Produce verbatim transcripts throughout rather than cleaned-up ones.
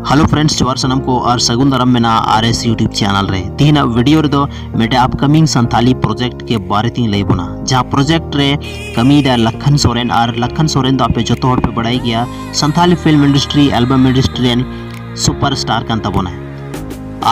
Hello friends, ᱡᱚᱦᱟᱨ ᱥᱟᱱᱟᱢ ᱠᱚ ᱟᱨ ᱥᱟᱹᱜᱩᱱ ᱫᱟᱨᱟᱢ ᱢᱮᱱᱟᱜᱼᱟ ᱟᱨ ᱮᱥ YouTube channel ᱨᱮ᱾ ᱛᱮᱦᱮᱧᱟᱜ video ᱨᱮᱫᱚ ᱢᱤᱫᱴᱮᱡ upcoming ᱥᱟᱱᱛᱷᱟᱞᱤ project ᱠᱮ ᱵᱟᱨᱮ ᱛᱤᱧ ᱞᱟᱹᱭ ᱵᱚᱱᱟ, ᱡᱟᱦᱟᱸ project ᱨᱮ ᱠᱟᱹᱢᱤᱭᱮᱫᱟᱭ ᱞᱟᱠᱷᱟᱱ ᱥᱚᱨᱮᱱ᱾ ᱟᱨ ᱞᱟᱠᱷᱟᱱ ᱥᱚᱨᱮᱱ ᱫᱚ ᱟᱯᱮ ᱡᱚᱛᱚ ᱦᱚᱲ ᱯᱮ ᱵᱟᱲᱟᱭ ᱜᱮᱭᱟ, Santali film industry, album industry ᱨᱮᱱ super star ᱠᱟᱱ ᱛᱟᱵᱚᱱᱟᱭ᱾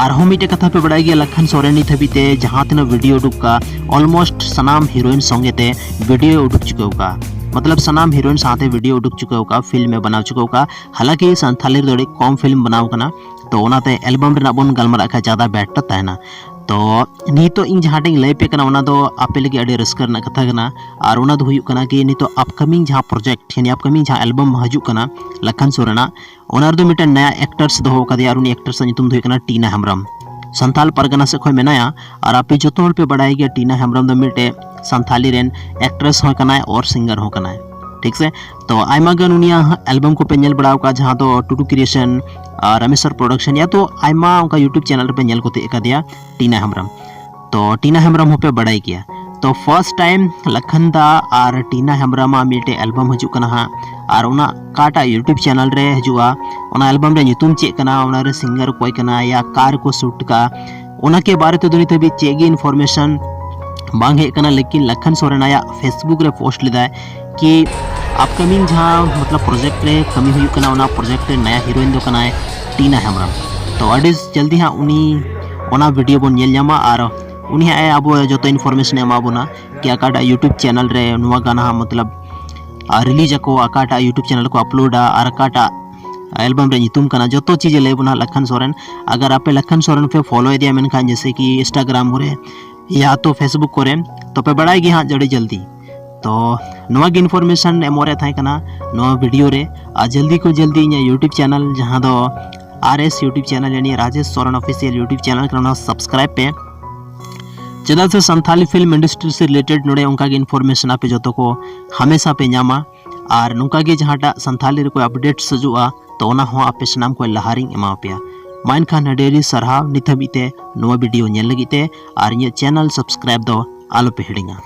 ᱟᱨᱦᱚᱸ ᱢᱤᱫᱴᱮᱡ ᱠᱟᱛᱷᱟ ᱯᱮ ᱵᱟᱲᱟᱭ ᱜᱮᱭᱟ, ᱞᱟᱠᱷᱟᱱ ᱥᱚᱨᱮᱱ ᱱᱤᱛ ᱦᱟᱹᱵᱤᱡ ᱛᱮ ᱡᱟᱦᱟᱸ ᱛᱤᱱᱟᱹᱜ video ᱩᱰᱩᱠ ᱠᱟᱜ, almost ᱥᱟᱱᱟᱢ heroine ᱥᱚᱸᱜᱮ ᱛᱮ video ᱩᱰᱩᱠ ᱪᱩᱠᱟᱹᱣ ᱠᱟᱜ, ᱢᱚᱛᱞᱚᱵ ᱥᱟᱱᱟᱢ heroine ᱥᱟᱶᱛᱮ video ᱩᱰᱩᱠ ᱪᱩᱠᱟᱹᱣ ᱠᱟᱜ, film ᱮ ᱵᱮᱱᱟᱣ ᱪᱩᱠᱟᱹᱣ ᱠᱟᱜ᱾ ᱦᱟᱞᱟᱸᱠᱤ ᱥᱟᱱᱛᱷᱟᱞᱤ ᱨᱮᱫᱚ ᱟᱹᱰᱤ ᱠᱚᱢ film ᱵᱮᱱᱟᱣ ᱠᱟᱱᱟ, ᱛᱚ ᱚᱱᱟᱛᱮ album ᱨᱮᱱᱟᱜ ᱵᱚᱱ ᱜᱟᱞᱢᱟᱨᱟᱜ ᱠᱷᱟᱡ ᱡᱟᱫᱟ better ᱛᱟᱦᱮᱱᱟ᱾ ᱛᱚ ᱱᱤᱛᱚᱜ ᱤᱧ ᱡᱟᱦᱟᱸᱴᱟᱜ ᱤᱧ ᱞᱟᱹᱭ ᱟᱯᱮ ᱠᱟᱱᱟ, ᱚᱱᱟ ᱫᱚ ᱟᱯᱮ ᱞᱟᱹᱜᱤᱫ ᱟᱹᱰᱤ ᱨᱟᱹᱥᱠᱟᱹ ᱨᱮᱱᱟᱜ ᱠᱟᱛᱷᱟ ᱠᱟᱱᱟ᱾ ᱟᱨ ᱚᱱᱟ ᱫᱚ ᱦᱩᱭᱩᱜ ᱠᱟᱱᱟ ᱠᱤ ᱱᱤᱛᱚᱜ upcoming ᱡᱟᱦᱟᱸ project, ᱭᱟᱱᱤ upcoming ᱡᱟᱦᱟᱸ album ᱦᱤᱡᱩᱜ ᱠᱟᱱᱟ ᱞᱟᱠᱷᱟᱱ ᱥᱚᱨᱮᱱᱟᱜ, ᱚᱱᱟ ᱨᱮᱫᱚ ᱢᱤᱫᱴᱮᱱ ᱱᱟᱭᱟ actors ᱫᱚᱦᱚ ᱠᱟᱫᱮᱭᱟ, ᱟᱨ ᱩᱱᱤ actors ᱟᱜ ᱧᱩᱛᱩᱢ ᱫᱚ ᱦᱩᱭᱩᱜ ᱠᱟᱱᱟ ᱴᱤᱱᱟ ᱦᱮᱢᱵᱨᱚᱢ᱾ ᱥᱟᱱᱛᱟᱞ ᱯᱟᱨᱜᱟᱱᱟ ᱥᱮᱫ ᱠᱷᱚᱱ ᱢᱮᱱᱟᱭᱟ, ᱟᱨ ᱟᱯᱮ ᱡᱚᱛᱚ ᱦᱚᱲ ᱯᱮ ᱵᱟᱲᱟᱭ ᱜᱮᱭᱟ ᱴᱤᱱᱟ ᱦᱮᱢᱵᱨᱚᱢ ᱫᱚ ᱢᱤᱫᱴᱮᱡ ᱥᱟᱱᱛᱷᱟᱞᱤ ᱨᱮᱱ actress ᱦᱚᱸ ᱠᱟᱱᱟᱭ ᱟᱨ singer ᱦᱚᱸ ᱠᱟᱱᱟᱭ, ᱴᱷᱤᱠ ᱥᱮ? ᱛᱚ ᱟᱭᱢᱟ ᱜᱟᱱ ᱩᱱᱤᱭᱟᱜ album ᱠᱚᱯᱮ ᱧᱮᱞ ᱵᱟᱲᱟ ᱟᱠᱟᱫᱼᱟ, ᱡᱟᱦᱟᱸ ᱫᱚ ᱴᱩᱰᱩ Creation ᱟᱨ ᱨᱟᱢᱮᱥᱣᱚᱨ Production, ᱭᱟ ᱛᱚ ᱟᱭᱢᱟ ᱚᱱᱠᱟ YouTube channel ᱨᱮᱯᱮ ᱧᱮᱞ ᱠᱚᱛᱮ ᱟᱠᱟᱫᱮᱭᱟ ᱴᱤᱱᱟ ᱦᱮᱢᱵᱨᱚᱢ᱾ ᱛᱚ ᱴᱤᱱᱟ ᱦᱮᱢᱵᱨᱚᱢ ᱦᱚᱸᱯᱮ ᱵᱟᱲᱟᱭ ᱜᱮᱭᱟ᱾ ᱛᱚ first time ᱞᱟᱠᱷᱟᱱ ᱫᱟ ᱟᱨ ᱴᱤᱱᱟ ᱦᱮᱢᱵᱨᱚᱢᱟᱜ ᱢᱤᱫᱴᱮᱡ album ᱦᱤᱡᱩᱜ ᱠᱟᱱᱟ ᱦᱟᱸᱜ, ᱟᱨ ᱚᱱᱟ ᱚᱠᱟᱴᱟᱜ YouTube channel ᱨᱮ ᱦᱤᱡᱩᱜᱼᱟ, ᱚᱱᱟ album ᱨᱮ ᱧᱩᱛᱩᱢ ᱪᱮᱫ ᱠᱟᱱᱟ, ᱚᱱᱟ ᱨᱮ singer ᱚᱠᱚᱭ ᱠᱟᱱᱟ, ᱭᱟ ᱚᱠᱟ ᱨᱮᱠᱚ shoot ᱠᱟᱜᱼᱟ, ᱚᱱᱟ ᱠᱮ ᱵᱟᱨᱮ ᱛᱮᱫᱚ ᱱᱤᱛ ᱦᱟᱹᱵᱤᱡ ᱪᱮᱫ ᱜᱮ information ᱵᱟᱝ ᱦᱮᱡ ᱠᱟᱱᱟ᱾ ᱞᱮᱠᱤᱱ ᱞᱟᱠᱷᱟᱱ ᱥᱚᱨᱮᱱ ᱟᱭᱟᱜ Facebook ᱨᱮ post ᱞᱮᱫᱟᱭ ᱠᱤ upcoming ᱡᱟᱦᱟᱸ ᱢᱚᱛᱞᱚᱵ project ᱨᱮ ᱠᱟᱹᱢᱤ ᱦᱩᱭᱩᱜ ᱠᱟᱱᱟ, ᱚᱱᱟ project ᱨᱮ ᱱᱟᱭᱟ heroine ᱫᱚ ᱠᱟᱱᱟᱭ ᱴᱤᱱᱟ ᱦᱮᱢᱵᱨᱚᱢ᱾ ᱛᱚ ᱟᱹᱰᱤ ᱡᱚᱞᱫᱤ ᱦᱟᱸᱜ ᱩᱱᱤ ᱚᱱᱟ video ᱵᱚᱱ ᱧᱮᱞ ᱧᱟᱢᱟ, ᱟᱨ ᱩᱱᱤ ᱦᱟᱸᱜ ᱮ ᱟᱵᱚ ᱡᱚᱛᱚ information ᱮ ᱮᱢᱟ ᱵᱚᱱᱟ ᱠᱤ ᱚᱠᱟᱴᱟᱜ YouTube channel ᱨᱮ ᱱᱚᱣᱟ ᱜᱟᱱᱟ ᱦᱟᱸᱜ ᱢᱚᱛᱞᱚᱵ release ᱟᱠᱚ, ᱚᱠᱟᱴᱟᱜ YouTube channel ᱨᱮᱠᱚ uploadᱟ, ᱟᱨ ᱚᱠᱟᱴᱟᱜ album ᱨᱮ ᱧᱩᱛᱩᱢ ᱠᱟᱱᱟ, ᱡᱚᱛᱚ ᱪᱤᱡ ᱮ ᱞᱟᱹᱭ ᱵᱚᱱᱟ ᱞᱟᱠᱷᱟᱱ ᱥᱚᱨᱮᱱ᱾ ᱟᱜᱟᱨ ᱟᱯᱮ ᱞᱟᱠᱷᱟᱱ ᱥᱚᱨᱮᱱ ᱯᱮ follow ᱮᱫᱮᱭᱟ, ᱢᱮᱱᱠᱷᱟᱱ ᱡᱮᱥᱮ ᱠᱤ Instagram ᱠᱚᱨᱮ ᱭᱟ ᱛᱚ Facebook ᱠᱚᱨᱮ, ᱛᱚ ᱯᱮ ᱵᱟᱲᱟᱭ ᱜᱮᱭᱟ ᱦᱟᱸᱜ ᱟᱹᱰᱤ ᱡᱚᱞᱫᱤ᱾ ᱛᱚ ᱱᱚᱣᱟ ᱜᱮ information ᱮᱢᱚᱜ ᱨᱮ ᱛᱟᱦᱮᱸ ᱠᱟᱱᱟ ᱱᱚᱣᱟ video ᱨᱮ᱾ ᱟᱨ ᱡᱚᱞᱫᱤ ᱠᱷᱚᱱ ᱡᱚᱞᱫᱤ ᱤᱧᱟᱹᱜ YouTube channel ᱡᱟᱦᱟᱸ ᱫᱚ ᱟᱨ ᱮᱥ YouTube channel, ᱭᱟᱱᱤ Rajesh Soren Official YouTube channel ᱠᱟᱱᱟ, ᱚᱱᱟ subscribe ᱯᱮ, ᱪᱮᱫᱟᱜ ᱥᱮ ᱥᱟᱱᱛᱷᱟᱞᱤ film industry ᱥᱮ related ᱱᱚᱰᱮ ᱚᱱᱠᱟ ᱜᱮ information ᱟᱯᱮ ᱡᱚᱛᱚ ᱠᱚ ᱦᱟᱢᱮᱥᱟ ᱯᱮ ᱧᱟᱢᱟ᱾ ᱟᱨ ᱱᱚᱝᱠᱟ ᱜᱮ ᱡᱟᱦᱟᱸᱴᱟᱜ ᱥᱟᱱᱛᱷᱟᱞᱤ ᱨᱮ ᱠᱚ updates ᱦᱤᱡᱩᱜᱼᱟ, ᱛᱚ ᱚᱱᱟ ᱦᱚᱸ ᱟᱯᱮ ᱥᱟᱱᱟᱢ ᱠᱷᱚᱱ ᱞᱟᱦᱟ ᱨᱤᱧ ᱮᱢᱟ ᱯᱮᱭᱟ᱾ ᱢᱟ ᱮᱱᱠᱷᱟᱱ ᱟᱹᱰᱤ ᱟᱹᱰᱤ ᱥᱟᱨᱦᱟᱣ ᱱᱤᱛ ᱦᱟᱹᱵᱤᱡ ᱛᱮ ᱱᱚᱣᱟ video ᱧᱮᱞ ᱞᱟᱹᱜᱤᱫ ᱛᱮ, ᱟᱨ ᱤᱧᱟᱹᱜ channel subscribe ᱫᱚ ᱟᱞᱚ ᱯᱮ ᱦᱤᱲᱤᱧᱟ᱾